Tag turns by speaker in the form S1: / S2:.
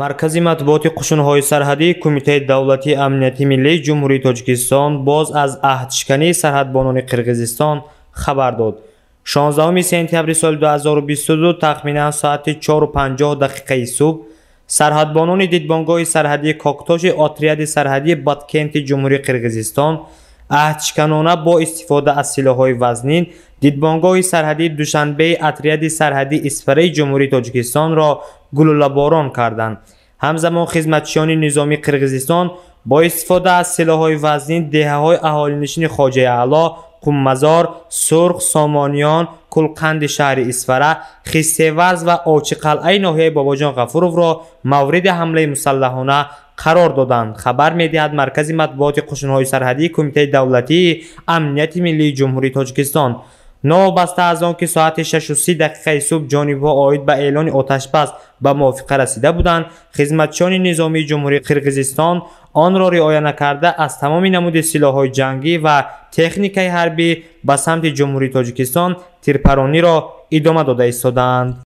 S1: Маркази матбуоти қушунҳои сарҳадии Кумитаи давлатии амнияти миллии Ҷумҳурии Тоҷикистон боз аз аҳдшикании сарҳадбонони Қирғизистон хабар дод. 16 сентябри соли 2022 тахминан соати 4:50 дақиқаи субҳ сарҳадбонони дидбонгоҳи сарҳадии Коктоши отряди сарҳадии Баткенти Ҷумҳурии Қирғизистон аҳдшиканона бо истифода аз силоҳҳои вазнин дидбонгоҳи сарҳадии Душанбеи отряди сарҳадии Исфараи Ҷумҳурии Тоҷикистонро гулӯлаборон карданд. Ҳамзамон хизматчиёни низомии Қирғизистон бо истифода аз силоҳҳои вазнин деҳаҳои аҳолинишини Хоҷаи Аъло, Қуммазор, Сурх, Сомониён, Кулқанди шаҳри Исфара, Хистеварз ва Овчиқалъаи ноҳияи Бобоҷон Ғафуровро мавриди ҳамлаи мусаллаҳона қарор доданд, хабар медиҳад Маркази матбуоти қушунҳои сарҳадии Кумитаи давлатии амнияти миллии Ҷумҳурии Тоҷикистон. Новобаста аз он ки соати 6:30 дақиқаи субҳ ҷонибҳо оид ба эълони оташбас ба мувофиқа расида буданд, хизматчиёни низомии Ҷумҳурии Қирғизистон онро риоя накарда, аз тамоми намуди силоҳҳои ҷангӣ ва техникаи ҳарбӣ ба самти Ҷумҳурии Тоҷикистон тирпарониро идома дода истодаанд.